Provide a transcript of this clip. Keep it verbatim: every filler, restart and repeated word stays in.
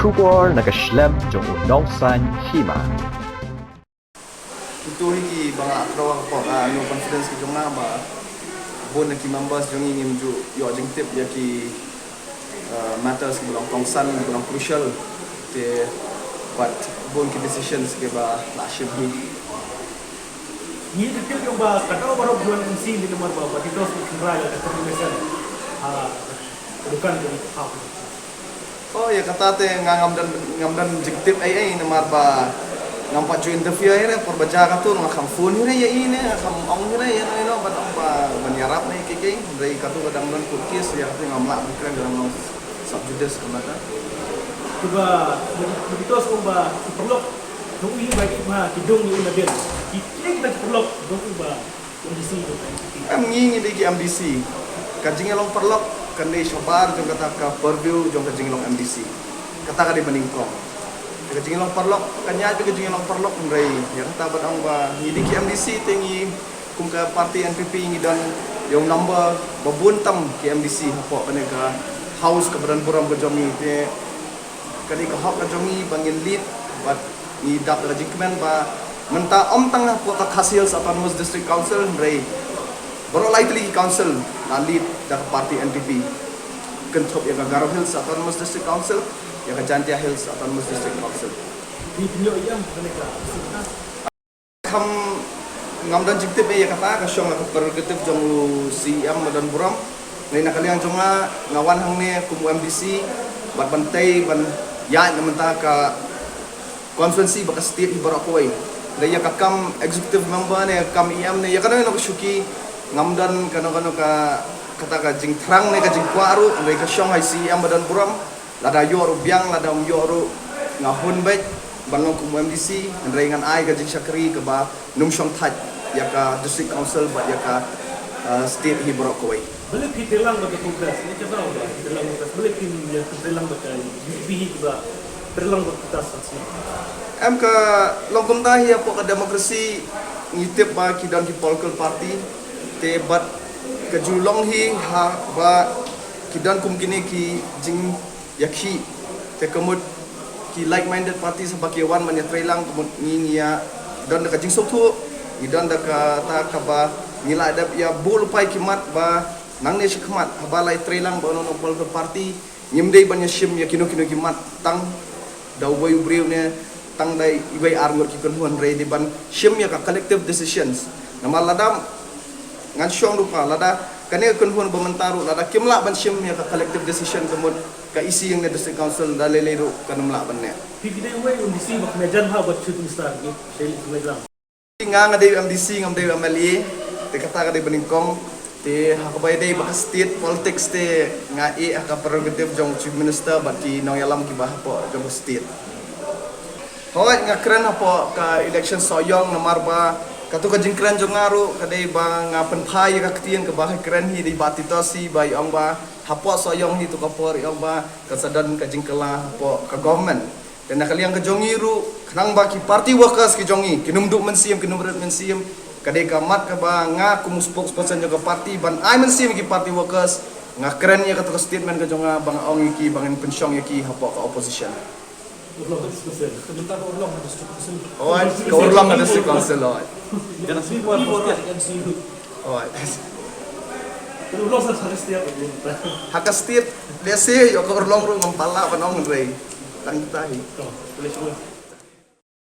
Khubor na ka shlem jong u nongsan hima. Kito hi ki ba nga la kren ha ka por, ah, no confidence ki jong nga ba bun na ki members jong ngi ngim ju ïoh jingtip ïa ki, ah, matters ki ba long kongsan, ki ba long crucial. Te bad bun ki decisions ki ba la shim hi. Ngi tip jong ba ka daw baroh U N M C ni namar ba ba Titos u khynra ïa ka termination. Ha, ka dukan ka ni ha. Oh, ïa kata te nga ngam don, ngam don jingtip ei ei namar ba ngam pat ju interview hi re, por ba jia kato nga kham phone hi re ïa i ne, nga kham ong hi re ïa i ne, ban ong ba ban ïarap ne ki ki, hynrei kato ka dang don court case, ïa kato ngam lah ban kren, ka dang long sub judice kumta. Te ba, ba, ba Titos ong ba ki paralok, nong u hi ba ki ma ki dung ni u na bian. Ki, ki, ki paralok, nong u ba M D C. Em, ngi ngi dei ki M D C. Ka jingïalong paralok kan dei shabar jong kata ka purview jong ka jingïalong M D C. Kata ka dei ba nyngkong. Ka jingïalong paralok kan ïaid bad ka jingïalong paralok, hynrei ïa kata ba ong ba ngi dei ki M D C te ngi kum ka party N P P ngi don ïa u number ba bun tam ki M D C hapoh kane ka house kaba don burom ka jong ngi te. Ka dei ka hok ka jong ngi ba ngin lead bad ngi dap da ka jingkmen ba mynta ym tang hapoh ka Khasi Hills Autonomous District Council hynrei baroh lai tylli ki council la lead da ka party N P P. Kynthup ïa ka Garo Hills Autonomous District Council, ïa ka Jaintia Hills Autonomous District Council. Kham ngam don jingtip ïa kata, ka shong ha ka prerogative jong u C E M ba don burom. Hynrei na ka liang jong nga, nga wan hangne kum u M D C bad ban tei ban ïaid na mynta ka constituency bad ka state hi baroh kawei. Hynrei ïa ka kam executive member ne, kam E M ne, ïa kano kano ka shuki, ngam don kano kano ka, kata ka jingthrang ne ka jingkwah ruh, hynrei ka shong ha u C E M ba don burom. Lada ïoh ruh biang, lada ym ïoh ruh nga hun beit ban long kum u M D C, hynrei ngan ai ka jingshakri kaba nym shong thait ïa ka district council bad ïa ka, eh, state hi baroh kawei. Balei phi treilang bad ka Congress? Ni ka daw ba treilang bad ka, balei phi ïa treilang bad ka U P P hi ba treilang bad ka Congress? Em, ka long kumta hi hapoh ka democracy, ngi tip ba ki don ki political party, te bad ka ju long hi haba ki don kum kine ki jing ïakhih. Te ka mut ki like-minded parties haba ki wan ban ïatreilang, ka mut ngi, ngi ïa don da ka jingsngewthuh, ngi don da kata kaba ngi la dep ïa buh lypa ïa ki mat ba nangne shakhmat haba la ïatreilang bad uno uno u political party, ngim dei ban ïashim ïa kino kino ki mat tang da uwei u briew ne tang da iwei ar ngut ki kynhun, hynrei dei ban shim ïa ka collective decisions. Namar lada ngan shong ruh pat, lada kane ka kynhun ba mynta ruh, lada kim lah ban shim ïa ka collective decision, ka mut ka E C ïa kane ka district council da lei lei ruh kan ym lah ban neh. Phi ki dei uwei u M D C ba kynja jan ha ba chief minister, ki Shailesh Jairam. Nga, nga dei u M D C, ngam dei u M L A. Te kata ka dei ba nyngkong. Te ha kaba ïadei bad ka state politics te nga ïeh ha ka prerogative jong u chief minister bad ki nongïalam kiba hapoh jong ka state. Hooid, nga kren hapoh ka election Sohiong namar ba kato ka jingkren jong nga ruh ka dei ba nga pynphai ïa ka ktien kaba ha kren hi dei ba Titos hi ba i ong ba hapoh Sohiong hi to ka por i ong ba kan sa don ka jingkylla hapoh ka government. Te na ka liang ka jong ngi ruh, khnang ba ki party workers ki jong ngi kin ym duh mynsiem, kin ym rit mynsiem, ka dei ka mat kaba nga kum u spokesperson jong ka party ban ai mynsiem ïa ki party workers. Nga kren ïa kato ka statement ka jong nga ba nga ong ïa ki ba ngin pynshong ïa ki hapoh ka opposition. Urlong ka district council. Mynta ka Urlong ka district council. Oi, ka Urlong ka district council, oi. Jangan sweep, sweep, sweep. Oi. Ka Urlong sa ha ka state. Ha ka state, lehse ïoh ka Urlong ruh ngam pat lah ban ong hynrei tang kita hi. To, boleh semua.